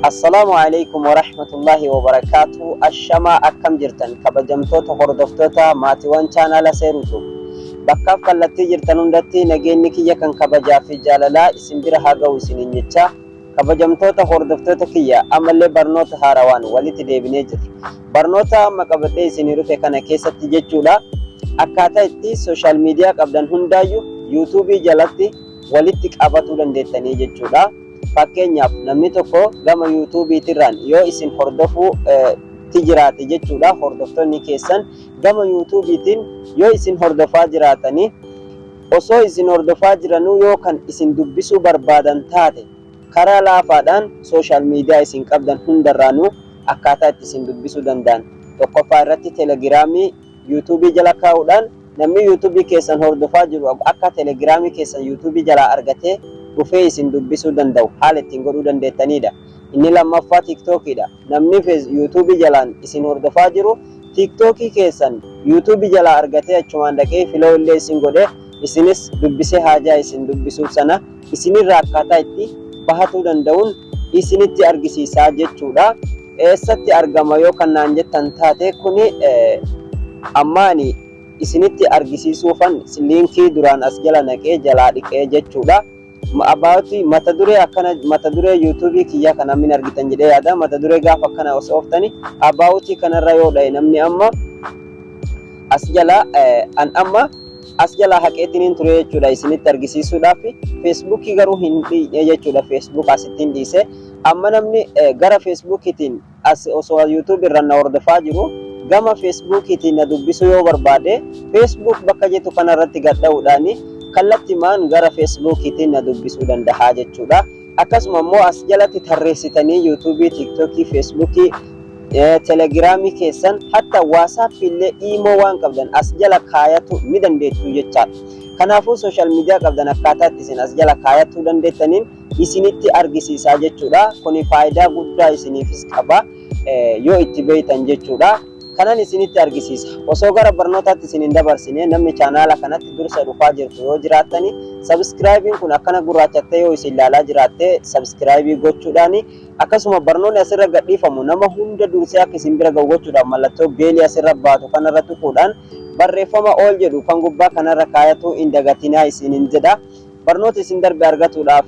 Assalaamu Aleykum Warahmatullaahi Wabarakaatuh Ashamaa akkam jirtan kabajamtoota hordoftoota maatiiwwan chaanaala Seeruu Tube bakkaaf kallattii jirtan hundatti nageenyi kiyya kan kabajaa fi jaalalaa isin bira haa ga'u isiniin jechaa kabajamtoota hordoftoota kiyya ammallee barnoota haarawaan walitti deebinee jirra. Barnoota amma qabadhee isinii dhufe kana keessatti jechuudha akkaataa itti social media qabdan hundaayyu YouTube jalatti walitti qabatuu dandeettanii jechuudha. Fakkeenyaaf namni tokko gama yuutuubiitirraan yoo isin hordofuu tti jiraate jechuudha hordoftoonni keessan gama yuutuubiitiin yoo isin hordofaa jiraatanii osoo isin hordofaa jiranuu yoo kan isin dubbisuu barbaadan taate karaa laafaadhaan social media isin qabdan hundarraanuu akkaataa itti isin dubbisuu danda'an tokkoffaa irratti telegiraamii YouTube jala kaa'uudhaan namni YouTube keessan hordofaa jiru akka Telegiraamii keessan YouTube jalaa argatee dhufee isin dubbisuu danda'u haala ittiin godhuu dandeettaniidha. Inni lammaffaa TikTokiidha. Namni YouTube jalaan isin hordofaa jiru TikTokii keessan YouTube jalaa argatee achumaan dhaqee filoo illee isin godhee isinis dubbisee haajaa isin dubbisuuf sana isinirraa akkaataa itti bahatuu danda'uun isinitti argisiisaa jechuudha. Eessatti argama yoo kan naan jettan taate kuni amma ani isinitti argisiisuufan liinkii duraan as jala naqee jalaa dhiqee jechuudha. About mata duree akkana mata duree YouTube kiyyaa kana min argitan jedhee yaada. Mata duree gaafa akkana osoo ooftani about kanarra yoo dha'e namni amma as jala an amma as jalaa haqeetiniin ture jechuudha isinitti argisiisuudhaaf. Feesbuukii garuu hin dhiisne jechuudha. Facebook asittiin dhiise. Amma namni gara Feesbuukiitiin as osoo YouTube irra na hordofaa jiru gama Feesbuukiitiin na dubbisuu yoo barbaade Facebook bakka jettu kanarratti gad dha'uudhaan kallattimaan gara Feesbuukiitiin na dubbisuu danda'a jechuudha. Akkasuma immoo as jalatti tarreessitanii YouTube, TikTokii, Feesbuukii, Telegiraamii keessan hatta Waasaappii illee iimoo waan qabdan as jala kaayatu ni dandeettu jechaadha. Kanaafuu social media qabdan akkaataa itti isin as jala kaayatuu dandeettaniin isinitti argisiisaa jechuudha. Kuni faayidaa guddaa isiniifis qaba yoo itti beektan jechuudha. Kanan isinitti argisiisa. Osoo gara barnootaatti isin hin dabarsine namni chaanaala kanatti dursa dhufaa jirtu yoo jiraattani sabiskiraayibiin kun akkana gurraachattee yoo isin ilaalaa jiraatte sabiskiraayibii gochuudhaani akkasuma barnoonni asirra gadhiifamu nama hunda dursee akka isin bira ga'u gochuudhaaf mallattoo beelii asirra baatu kanarra tuquudhaan barreeffama all jedhu kan gubbaa kanarra kaayatuu hin dagatinaa isinin jedha. Barnoota isin darbe argatuudhaaf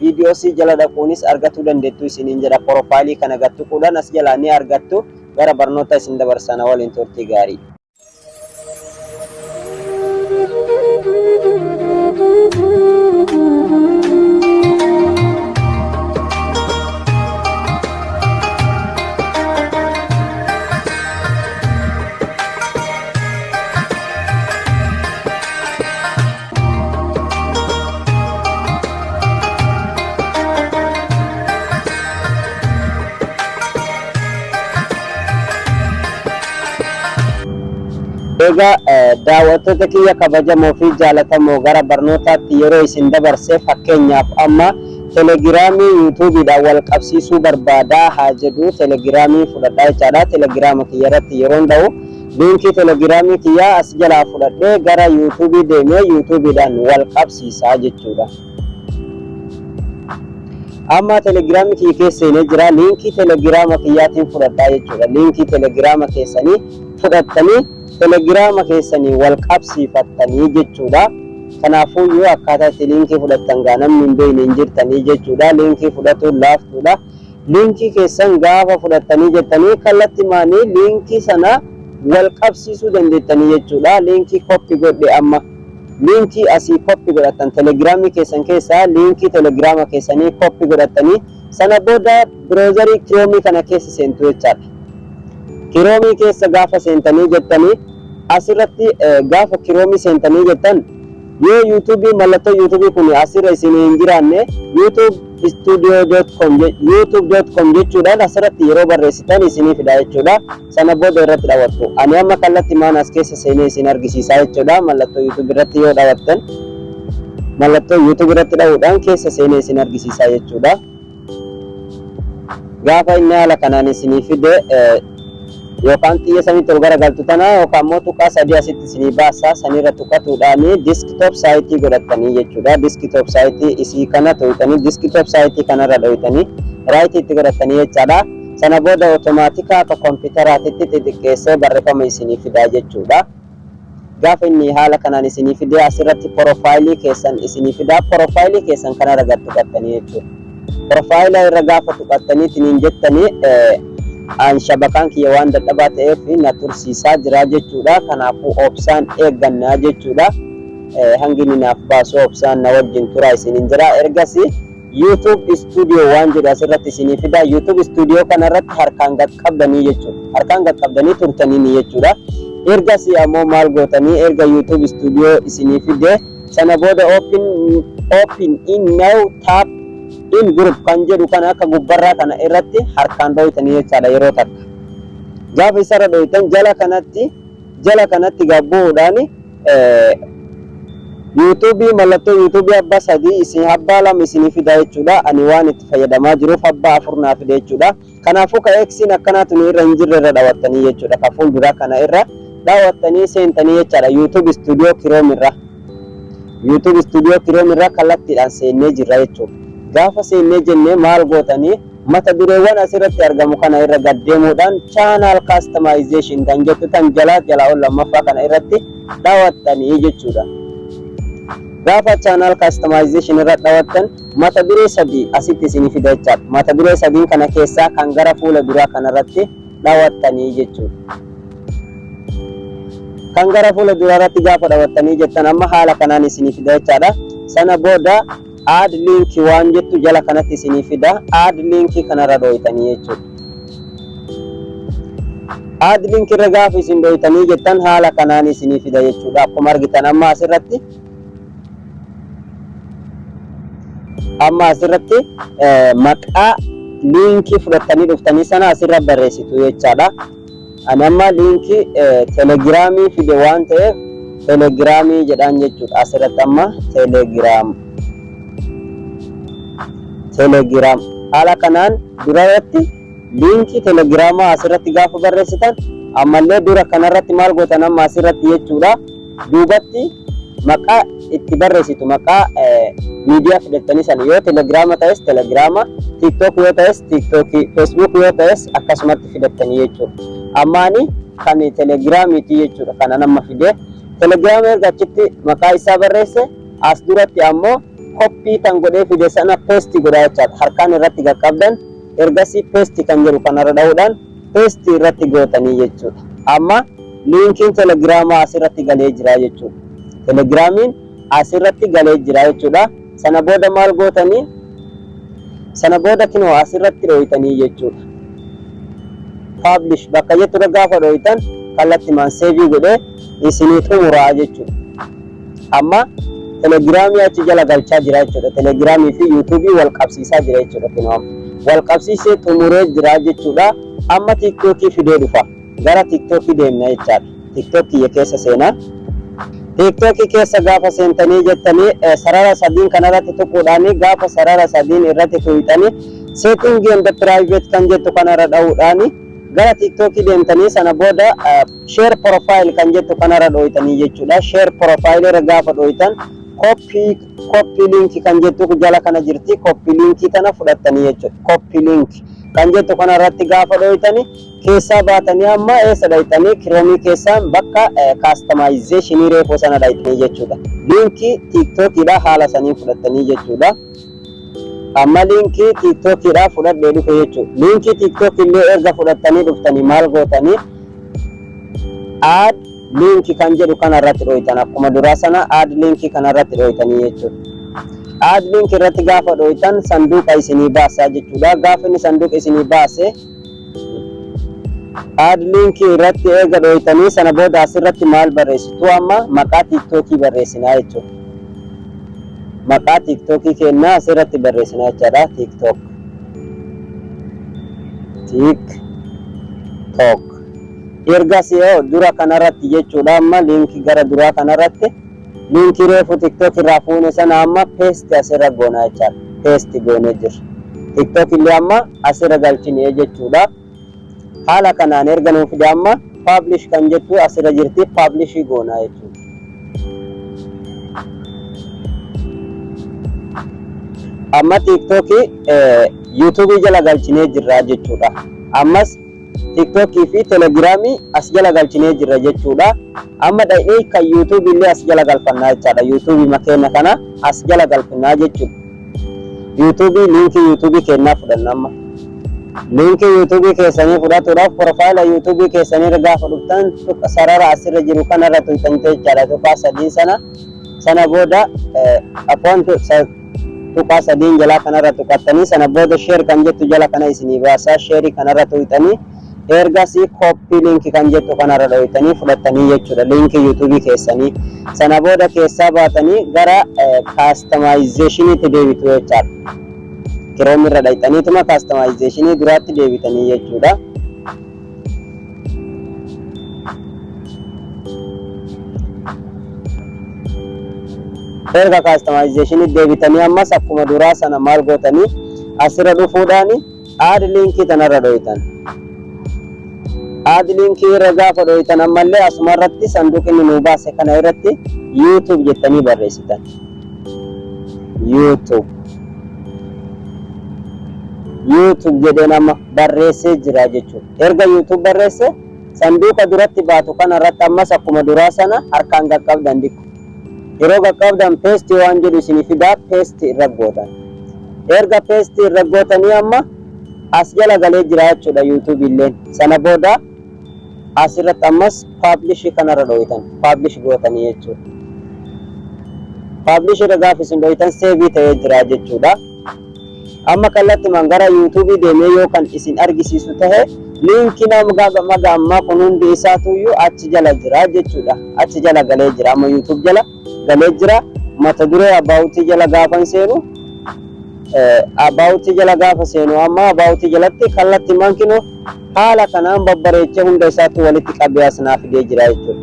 viidiyoosii jala dhaquunis argatuu dandeettu isiniin jedha. Porofaayilii kana gad tuquudhaan as jalaa ni argattu. Gara barnoota isin dabarsa na waliin turtii gaarii. Egaa daawwattoota kiyya kabajamoo fi jaalatamoo gara barnootaatti yeroo isin dabarse fakkeenyaaf amma telegiraamii yuutuubiidhaan wal qabsiisuu barbaadaa haa jedhu telegiraamii fudhadhaa jechaadha. Telegiraama kiyya irratti yeroon dha'u Liinkii telegiraamii kiyyaa as jalaa fudhadhee gara yuutuubii deemee yuutuubiidhaan wal qabsiisaa jechuudha. Amma telegiraamii kiyya keessa seenee jira. Liinkii telegiraama kiyyaatiin fudhadhaa jechuudha. Liinkii telegiraama keessanii fudhattanii telegiraama keessanii wal qabsiifattanii jechuudha. Kanaafuu yoo akkaataa itti liinkii fudhattan gaa namni hin beekne hin jirtanii jechuudha. Liinkii fudhatuun laaftuudha. Liinkii keessan gaafa fudhattanii jettanii kallattimaanii liinkii sana wal qabsiisuu dandeettanii jechuudha. Liinkii copy godhe amma liinkii asii copy godhattan telegiraamii keessan keessaa liinkii telegiraama keessanii copy godhattanii sana booda biroozarii kiroomii kana keessa seentu jechaadha. Kiroomii keessa gaafa seentanii jettanii asirratti gaafa kiroomii seentanii jettan yoo yuutuubii mallattoo yuutuubii kun asirra isin hin jiraanne youtube studio.com youtube.com jechuudhaan asirratti yeroo barreessitan isinii fida jechuudha. Sana booda irratti dhawattu. Ani amma kallatti maan as keessa seenee isin argisiisaa jechuudha. Mallattoo YouTube irratti yoo dhawattan mallattoo YouTube irratti dhawuudhaan keessa seenee isin argisiisaa jechuudha. Gaafa inni haala kanaan isinii fide yookaan xiyya samitti ol garagaltu tana yookaan immoo tuqaa sadii asitti isinii baasa sanirra tuqatuudhaan desktop site godhattanii jechuudha. Desktop site isii kana to'itanii desktop site kanarra dhoyitanii Right itti godhattanii jechaadha. Sana booda otomaatika akka kompiitaraatitti xixiqqeessee barreeffama isinii fidaa jechuudha. Gaafa inni haala kanaan isinii fidee, asirratti porofaayilii keessan isinii fidaa. Porofaayilii keessan kanarra gad tuqattanii jechuudha. Porofaayila irra gaafa tuqattanii tiniin jettanii, an shabakaan kiyya waan dadhabaa ta'eef na tursiisaa jira jechuudha. Kanaafuu obsaan eeggannaa jechuudha. Hangi inni naaf baasu obsaan na wajjin turaa isiniin jira. Ergasii YouTube Studio waan jedhu asirratti isinii fida. YouTube Studio kanarratti harkaan qaqqabdanii jechuudha. Harkaan qaqqabdanii turtanii jechuudha. Ergasii ammoo maal gootanii? Erga YouTube Studio isinii fide, sana booda Open in new tab in group kan jedhu kana akka gubbarraa kana irratti harkaan dhoytanii jechaadha yeroo takka. Gaafa isarra dhoytan, jala kanatti gabbu'uudhaan yuutuubii, mallattoo yuutuubii abbaa sadii isin, abbaa lama isinii fida jechuudha. Ani waan itti fayyadamaa jiruuf abbaa afur naa fide jechuudha. Kanaafuu ka X'n akkanaatu irra hin jirre irra dhawattanii jechuudha. Ka fuulduraa kana irra dhawattanii seentanii jechaadha. YouTube Studio Chrome irra. YouTube Studio Chrome irra kallattiidhaan seennee jirra jechuudha. Gaafa seennee jennee maal gootanii? Mata dureewwan asirratti argamu kana irra gad deemuudhaan Channel Customization kan jettu tan jalaa jalaa ol lammaffaa kana irratti dhawattanii jechuudha. Gaafa Channel Customization irra dhawattan, mata duree sadii asitti isinii fida jechaadha. Mata duree sadiin kana keessaa kan gara fuula duraa kanarratti dhawattanii jechuudha. Kan gara fuula duraa irratti gaafa dhawattanii jettan, amma haala kanaan isinii fida jechaadha. Sana booda Add link waan jettu jala kanatti isinii fida. Add link kanarra dhooytanii jechuudha. Add link irra gaafa isin dhooytanii jettan, haala kanaan isinii fida jechuudha. Akkuma argitan amma asirratti maqaa liinkii fudhattanii dhuftanii sana asirra barreessitu jechaadha. Ani amma liinkii telegiraamii fide waan ta'eef telegiraamii jedhaan jechuudha. Asirratti amma Telegram, Telegram haala kanaan durarratti liinkii telegiraamaa asirratti gaafa barreessitan, ammallee dura kanarratti maal gootan amma asirratti jechuudha? Duubatti maqaa itti barreessitu, maqaa miidiyaa fidattanii sana, yoo telegiraama ta'es telegiraama, TikTok yoo ta'es tiiktookii, Facebook yoo ta'es akkasumatti fidattanii jechuudha. Ammaani kan telegiraamiiti jechuudha kana nama fide. Telegiraama erga achitti maqaa isaa barreesse, as duratti ammoo copy kan godhee fide sana paste godhaa jechaadha. Harkaan irratti qaqqabdan, ergasii paste kan jedhu kanarra dha'uudhaan paste irratti gootanii jechuudha. Amma liinkiin telegiraamaa asirratti galee jira jechuudha. Telegiraamiin asirratti galee jira jechuudha. Sana booda maal gootanii? Sana booda kinoo asirratti dhooytanii jechuudha. Publish bakka jetturra gaafa dhooytan, kallattimaan save godhee isinii xumuraa jechuudha. Amma telegiraamii achi jala galchaa jira jechuudha. Telegiraamii fi yuutuubii wal qabsiisaa jira jechuudha. Kinoo wal qabsiisee xumuree jira jechuudha. Amma tiiktookii fidee dhufa. Gara tiiktookii deemna jechaadha. TikTok kiyya keessa seenaa. TikTokii keessa gaafa seentanii jettanii, sarara sadiin kanarratti tuquudhaani, gaafa sarara sadiin irratti tuqxanii, Setting and private kan jettu kanarra dha'uudhaani gara TikTokii deemtanii, sana booda Share profile kan jettu kanarra dhooytanii jechuudha. Share profile irra gaafa dhooytan, copy link kan jettu jala kana jirti. Copy link tana fudhattanii jechuudha. Copy link kan jettu kanarratti gaafa dhooytanii, keessaa baatanii amma eessa dhayxanii? Kiroomii keessaan bakka customization reefuu sana dhayxanii jechuudha. Liinkii tiiktookiidha haala sanii fudhattanii jechuudha. Amma liinkii tiiktookiidha fudhadhee dhufe jechuudha. Liinkii TikTok illee erga fudhattanii dhuftanii maal gootanii? Add link kan jedhu kanarratti dhooytan. Akkuma duraa sana add link kanarratti dhooytanii jechuudha. Add link irratti gaafa dhooytan, sanduuqa isinii baasaa jechuudha. Gaafa inni sanduuqa isinii baase, add link irratti eega dhooytanii, sana booda asirratti maal barreessitu? Amma maqaa tiiktookii barreessinaa jechuudha. Maqaa tiiktookii kennaa asirratti barreessinaa jechaadha. TikTok, TikTok. Ergas yoo dura kanarratti jechuudha, amma liinkii gara duraa kanarratti liinkii reefu TikTok irraa fuune sana amma paste asirra goona jechaadha. Paste goonee jirra. TikTok illee amma asirra galchinee jechuudha. Haala kanaan erga nuuf fide, amma Publish kan jettu asirra jirti, publish goonaa jechuudha. Amma tiiktookii Yuutuubii jala galchinee jirra jechuudha. Ammas Tiktookii fi Telegiraamii as jala galchinee jirra jechuudha. Amma dhaqnee kan Yuutuubii illee as jala galfannaa jechaadha. Yuutuubii makeenya kana as jala galfinnaa jechuudha. Yuutuubii liinkii Yuutuubii keenyaa fudhanna amma. Liinkii Yuutuubii keessanii fudhatuudhaaf profaayila Yuutuubii keessanii irra gaafa dhuftan sarara asirra jiru kanarra tuytan jechaadha. Tuqaa sadiin sana sana booda afwan tuqaa sadiin jalaa kanarra tuqattanii sana booda share kan jettu jala kana isinii baasa. Sheerii kanarra tuyxanii ergasii copy link kan jettu kanarra dhoytanii fudhattanii jechuudha liinkii Yuutuubii keessanii. Sana booda keessaa baatanii gara kaastamaayizeeshiniitti deebitu jechaadha. Kiroom irra dhayxaniituma kaastamaayizeeshinii duraatti deebitanii jechuudha. Erga kaastamaayizeeshinii deebitanii ammas akkuma duraa sana maal gootanii asirra dhufuudhaan add liinkii tanarra dhoytan. Add liinkii irra gaafa dhoytan ammallee asuma irratti sanduuqni nuu baase kana irratti YouTube jettanii barreessitan. YouTube. YouTube jedheen amma barreessee jira jechuudha. Erga YouTube barreesse sanduuqa duratti baatu kana irratti ammas akkuma duraa sana harkaan qaqqabdan dikko. Yeroo qaqqabdan paste waan jedhu isinii fidaa paste irra gootan. Erga paste irra gootanii amma as jala galee jira jechuudha YouTube illeen. Sana booda asirratti ammas publish kanarra dho'itan publish gootanii jechuudha. Publish irra gaafa isin dho'itan save ta'ee jira jechuudha. Amma kallattimaan gara YouTube deemee yoo kan isin argisiisu tahe liinkiin maga ammaa kun hundi isaatuyyuu achi jala jira jechuudha. Achi jala galee jira. Amma YouTube jala galee jira. Mata duree about jala gaafan seenu about jala gaafa seenu amma about jalatti kallattimaan kinoo haala kanaan babbareechee hunda isaatti walitti qabee as naa fidee jira jechuudha.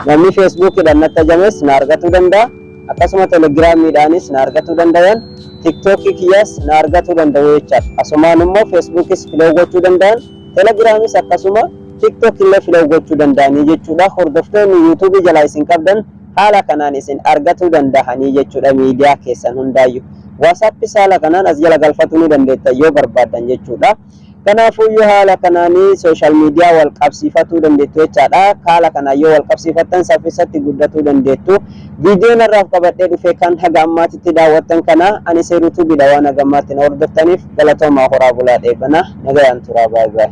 Namni Feesbuukiidhaan natti ajames na argatuu danda'a. Akkasuma Telegiraamiidhaanis na argatuu dandayan. Tiktookii kiyyaas na argatuu danda'u jechaadha. Asumaan immoo Feesbuukis follow gochuu danda'an. Telegiraamis akkasuma TikTok illee follow gochuu danda'anii jechuudha. Hordoftoonni Yuutuubii jalaa isin qabdan haala kanaan isin argatuu danda'anii jechuudha miidiyaa keessan hundaayyuu. WhatsAppis haala kanaan as jala galfatuu ni dandeettan yoo barbaaddan jechuudha. Kanaafuyyuu haala kanaanii social media wal qabsiifatuu dandeettu jechaadha. Haala kanaan yoo wal qabsiifattan saffisatti guddatuu dandeettu. Viidiyoon har'aaf qabadhee dhufe kan haga ammaatitti daawwattan kana ani Seeruu Tuubiidha waan haga ammaatti na hordoftaniif galatoomaa horaa bulaa dheebana nagayaan turaa baay baay.